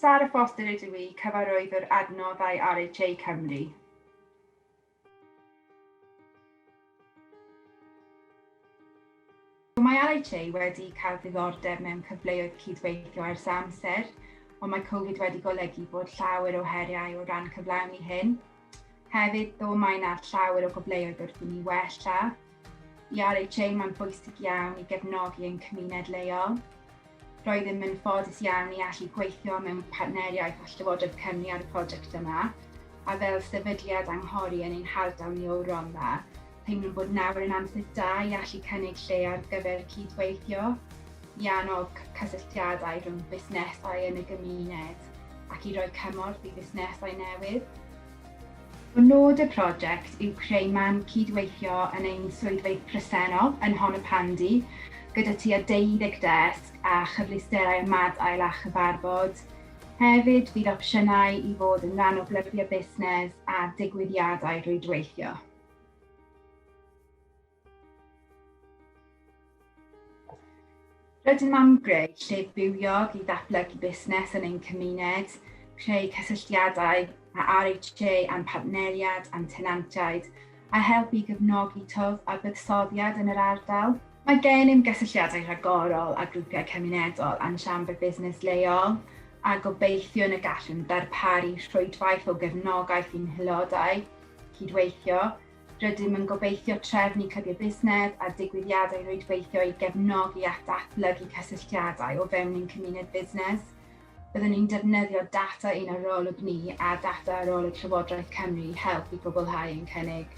Sara Foster ydw i, Cyfarwyddwr Adnoddau RHA Cymru. Mae RHA wedi cael diddordeb mewn cyfleoedd cydweithio ers amser, ond mae Covid wedi golygu bod llawer o heriau o ran cyflawni hyn. Hefyd, ddo mae yna llawer o gyfleoedd wrth i ni wella. I RHA mae'n bwysig iawn i gefnogi ein cymuned leol. Roeddem yn ffodus iawn i allu gweithio mewn partneriaeth â Llywodraeth Cymru ar y prosiect yma, a fel sefydliad anghori yn ein hardal ni o Rhondda, teimlwn bod nawr yn amser da i allu cynnig lle ar gyfer cydweithio, i annog cysylltiadau rhwng busnesau yn y gymuned ac i roi cymorth i fusnesau newydd. Nod y prosiect yw creu man cydweithio yn ein swyddfeydd presennol yn Nhonypandy, gyda tua deuddeg desg a chyfleusterau ymadael a chyfarfod. Hefyd, bydd opsiynau i fod yn rhan o glybiau busnes a digwyddiadau rhwydweithio. Rydym am greu lle bywiog i ddatblygu busnes yn ein cymuned, creu cysylltiadau â RHA a'n partneriaid a'n tenantiaid, a helpu i gefnogi twf a buddsoddiad yn yr ardal. Mae gennym gysylltiadau rhagorol â grwpiau cymunedol a'n siambr busnes leol, a gobeithiwn y gallwn ddarparu rhwydwaith o gefnogaeth i'n haelodau cydweithio. Rydym yn gobeithio trefnu clybiau busnes a digwyddiadau rhwydweithio i gefnogi a datblygu cysylltiadau o fewn ein cymuned busnes. Byddwn ni'n defnyddio data ein arolwg ni a data arolwg Llywodraeth Cymru i helpu gwblhau ein cynnig.